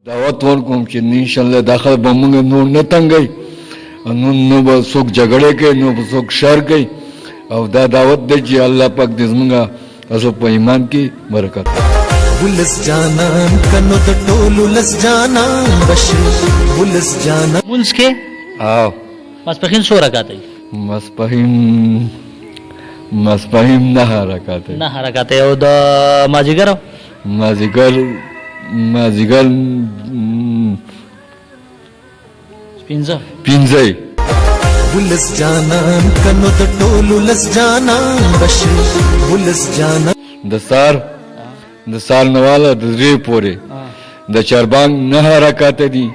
دعوت ورکوم چې ان شاء الله دا خلک به موږ نور نه تنګوي، نو نه به څوک جګړې کوي، نه به څوک شر کوي. او دا دعوت دی چې الله پاک دې زموږ تاسو په ایمان کې برکت. ولس جانان کنو د ټولو لس جانان بشي ولس جانان. مونځ کې او ماسپښین څو رکعته؟ ماسپښین 9 رکعته. 9 رکعته. او د مازیګر؟ مازیګر 5. 5. ولس جانان کنو د ټولو لس جانان بشي ولس جانان. د سار نواله د 3 پورې د چربانګ 9 رکعته دي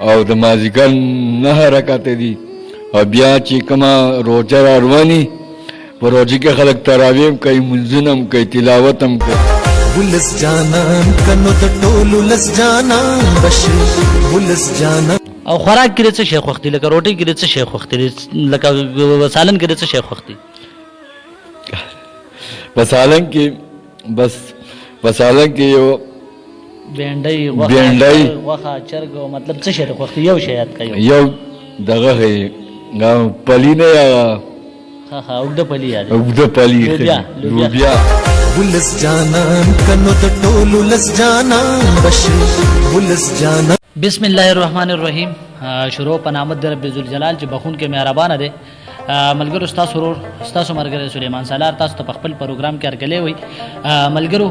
او د مازیګر 9 رکعته دي. او بیا چې کومه روژه را رواني، په روژه کې خلک تراویح هم کوي، لمونځونه هم کوي، تلاوت هم کوي. ولس جانان کنو د ټولو لس جانان بشي ولس جانان. او خوراک کې څه شی خوښ دي؟ لکه روټۍ کې څه شی خوښ دي؟ لکه سالن کې څه شی خوښ دي؟ په سالن کې بس، په سالن کې یو بینډۍ، غوښه، بینډۍ، غوښه، چرګ، مطلب څه شی خوښ دي؟ یو شی یاد کړئ. یو دغه پلی نه، ښه ښه اوږده پلی یاد. اوږده پلی، لوبیا. لوبیا. ولس جانان کنو د ټولو لس جانان بشي ولس جانان. بسم الله الرحمن الرحیم. شروع په نامه د رب ذوالجلال چې بخون کې مهربان دی. ملګرو، ستاسو ورور، ستاسو ملګری سلیمان سالار تاسو ته په خپل پروګرام کې هرکلی وي. ملګرو،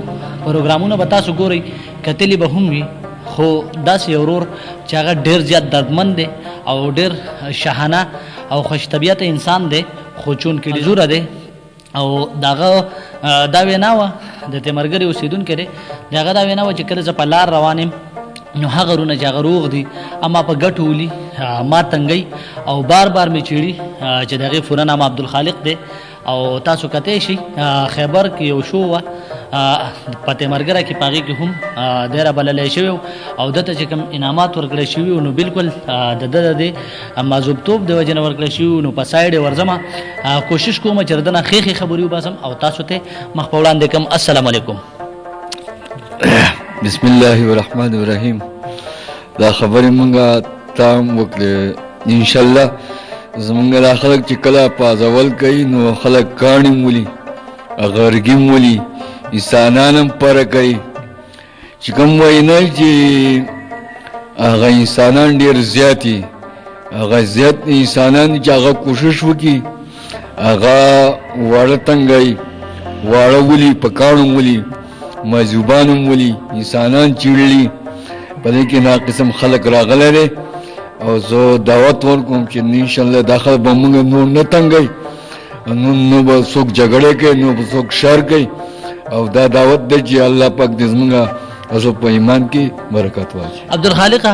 پروګرامونه به تاسو ګورئ، کتلي به هم وي، خو داسې یو ورور چې هغه ډېر زیات دردمن دی او ډېر شاهانه او خوش طبیعت انسان دی، خو چونکې ډیزوره دی او دغه دا وینا وه، د تیمرګري اوسېدونکی دی، د هغه دا وینا وه چې کله زه په لار روان یم نو هغه رونه چې هغه روغ دي اما په ګټو ولي ما تنګوي او بار بار مې چیړي، چې د هغې پوره نامه عبدالخالق دی. او تاسو کتی شئ خیبر کې یو شو وه په تیمرګره کې، په هغې کې هم دی را بللی شوی او ده ته چې کوم انعامات ورکړی شوي وو نو بالکل د ده د دې معذوبتوب د وجې نه ورکړی شوي وو. نو په سایډ یې ورځم، کوشش کوم چې د ده نه ښې ښې خبرې وباسم او تاسو ته مخ په وړاندې کوم. السلام علیکم. بسم الله الرحمن الرحیم. دا خبرې مونږه تام وکړې. انشاءالله زمونږ دا خلک چې کله پازول کوي نو خلک کاڼي هم ولي، غرګي هم ولي، انسانان هم پره کوي. چې کوم وایي نه چې هغه انسانان ډېر زیات دي، هغه زیات انسانان دي چې هغه کوشش وکړي هغه واړه تنګوي، واړه ولي، په کاڼو هم ولي، مذوبان هم ولي، انسانان چیړلي. په دې کې ناقسم خلک راغلی دی. او زه دعوت ورکوم چې ان شاء الله دا خلک به موږ نور نه تنګوي، نو نه به څوک جګړې کوي، نه به څوک شر کوي. او دا دعوت دی چې الله پاک دې زموږ تاسو په ایمان کې برکت واچوي. عبدالخالقه،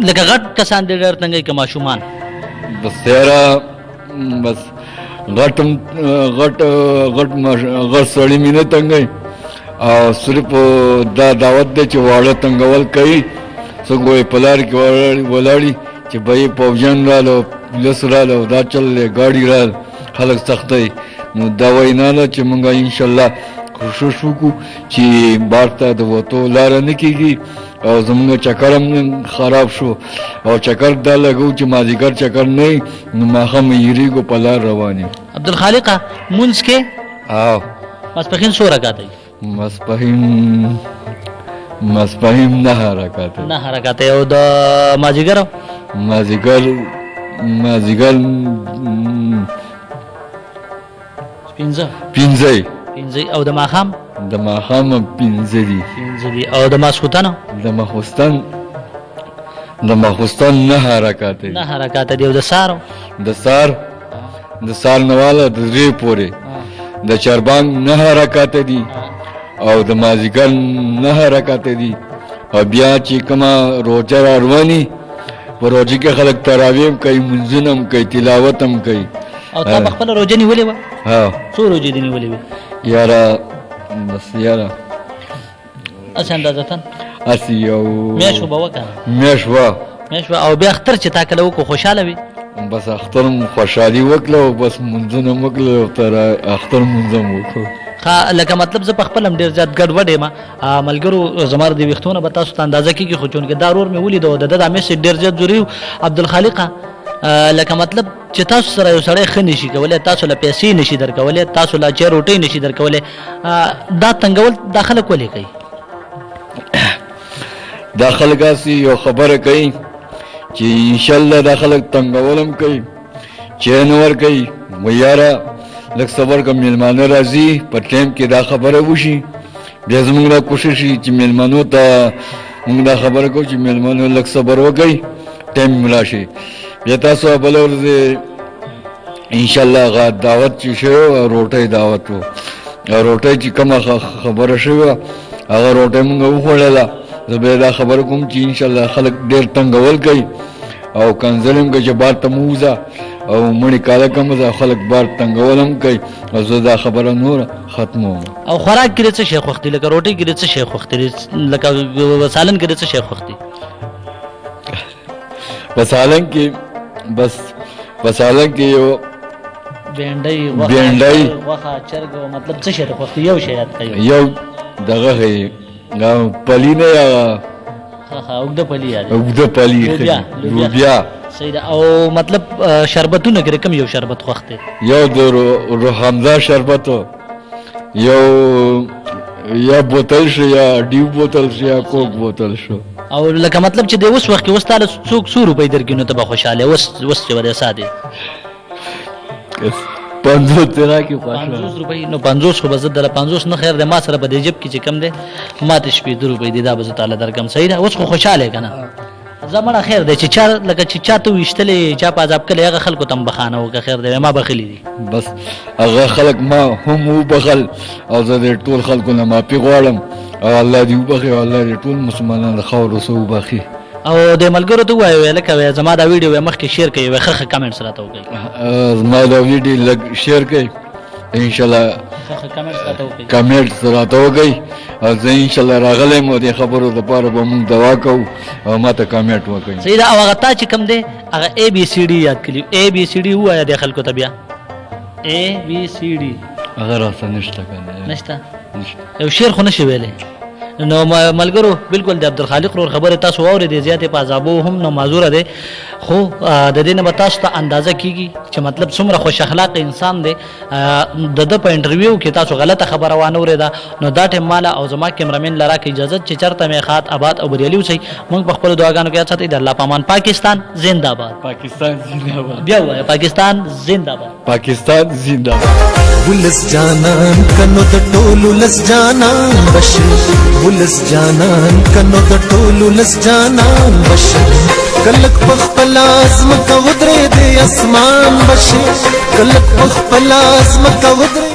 لکه غټ کسان دې ډېر تنګوي که ماشومان؟ بس یاره، بس غټ غټ غټ غټ سړي مې نه تنګوي، او صرف دا دعوت دی چې واړه تنګول کوي. څوک وایي په لار کې ولاړي چې به یې پوځیان راله، پولیس راله، او دا چل دی، ګاډي راله، خلک سختوي. نو دا وینا ده چې موږ انشاءالله کوشش وکړو چې بار ته د وتو لاره نه کېږي. او زموږ چکر هم خراب شو، او چکر دا لګو چې مازدیګر چکر نه وي نو ماښام یېرېږو، په لار روان یو. عبدالخالقه، مونځ کې؟ او. ماسپښین څو رکعته؟ ماسپښین 9 رکعته. 9 رکعته. او د مازدیګر؟ مازدیګر 5. 5. 5. او د ماښام؟ د ماښام 5 دي. 5 دي. او د ماسخوتن؟ د ماخوستن 9 رکعته دي. 9 رکعته دي. او د سار؟ د سار نواله د 3 پورې د چربانګ 9 رکعته دي او د مازدیګر 9 رکعته دي. او بیا چې کومه روژه را رواني، په روژه کې خلک تراویح هم کوي، لمونځونه هم کوي، تلاوت هم کوي. او تا په خپله روژه نیولې وه؟ ها. څو روژې دې نیولې وې؟ یاره بس یاره هسې اندازتاً؟ هسې یو میاشت خو به وه که نه؟ میاشت وه. میاشت وه. او بیا اختر چې تا کله وکړو خوشحاله وې؟ بس اختر مو خوشحالي وکړه او بس لمونځونه مو وکړل او تر اختر لمونځ مو وکړو. لکه مطلب زه په خپل هم ډېر زیات ګډوډ یم. ملګرو زما د ویښتو نه به تاسو ته اندازه کېږي، خو چونکې دا ورور مې ولید او د ده دا message ډېر زیات ضروري و. عبدالخالقه لکه مطلب چې تاسو سره یو سړی ښه نشي کولی، تاسو له پیسې نشي درکولی، تاسو له چای روټۍ نشي درکولی، دا تنګول دا خلک ولې کوي؟ دا خلک هسې یو خبره کوي چې انشاءالله دا خلک تنګول هم کوي، چای نه ورکوي، وایي یاره لږ صبر که میلمانه راځي په ټایم کې دا خبره وشي. بیا زموږ دا کوشش وي چې میلمنو ته موږ دا خبره کوو چې میلمنو لږ صبر وکړئ، ټایم راشي. بیا تاسو بله ورځ انشاءالله هغه دعوت چې شوی و، روټۍ دعوت و، روټۍ چې کومه خبره شوې وه هغه روټۍ موږ وخوړله. زه بیا دا خبره کوم چې انشاءالله خلک ډېر تنګول کوي او کنځل هم کوي چې بار ته مه وځه او مړي کاله کم وځه، خلک بار تنګول هم کوي. او زه دا خبره نوره ختموم. او خوراک کې دې څه شی خوښ دي؟ لکه روټۍ کې دې څه شی خوښ دي؟ لکه سالن کې دې څه شی خوښ دي؟ په سالن کې بس په سالن کې یو بینډۍ، غوښه، غوښه، چرګ، مطلب څه شی خوښ دي؟ یو شی یاد کړئ. یو دغه پلی نه یا ښه اوږده پلی یاد، اوږده پلی، لوبیا. صحیح ده. او مطلب شربتونه کې کوم یو شربت خوښ دی؟ یو د روحمزه شربت، یو یا بوتل شو، یا ډیو بوتل شو، یا کوک بوتل شو. او لکه مطلب چې د اوس وخت کې اوس تاله څوک څو روپۍ درکړي نو ته به خوشحاله اوس اوس چې به ساده 50 ته راکړي خوشحاله 50 روپۍ؟ نو 50 خو به زه درله 50 نه خیر دی، ما سره په دې جیب کې چې کم دی ما ته 60 روپۍ دي، دا به زه تاله درکړم. صحیح ده. اوس خو خوشحاله یې که نه؟ زه مړه خیر دی چې چا لکه چې چا ته ویشتلې، چا په عذاب کړی، هغه خلکو ته هم بخښنه وکړه، خیر دی ما بخښلي دي. بس هغه خلک ما هم وبخښل او زه د ټول خلکو نه معافي غواړم او الله دې وبخښي او الله دې ټول مسلمانان له خاورو څخه وبخښي. او د ملګرو ته ووایه لکه وایه زما دا ویډیو وایه مخکې share کړئ، وایه ښه ښه comments راته وکړئ. زما دا ویډیو لږ share کړئ انشاءالله، ښه ښه comments راته وکړئ، comments راته وکړئ. او زه انشاءالله راغلی یم او دې خبرو دپاره به موږ دعا کوو او ما ته comment وکړئ. صحیح ده. او هغه تا چې کوم دی هغه ای بي سي ډي یاد کړي، ای بي سي ډي ووایه دې خلکو ته بیا. ای بي سي ډي هغه راسره نشته که نه؟ نشته. یو شعر خو نشي ویلی. نو ملګرو بالکل د عبدالخالق ورور خبرې تاسو واورېدې، زیاتې په عذابو هم نو معذوره دی، خو د دې نه به تاسو ته اندازه کېږي چې مطلب څومره خوش اخلاق انسان دی. د ده په انټرویو کې تاسو غلطه خبره وانه ورېده. نو دا ټایم ماله او زما کیمرامین له راکړئ اجازت چې چېرته مې ښاد آباد او بریالي اوسئ. موږ په خپلو دعاګانو کې یاد ساتئ. د الله په امان. پاکستان زنده باد. پاکستان زنده باد. بیا ووایه پاکستان زنده باد. پاکستان زنده باد. ولس جانان کنو د ټولو لس جانان بشي، ولس جانان کنو د ټولو لس جانان بشي، کلک په خپل ځمکه ودرې د اسمان بشي، کلک په خپل ځمکه ودرې.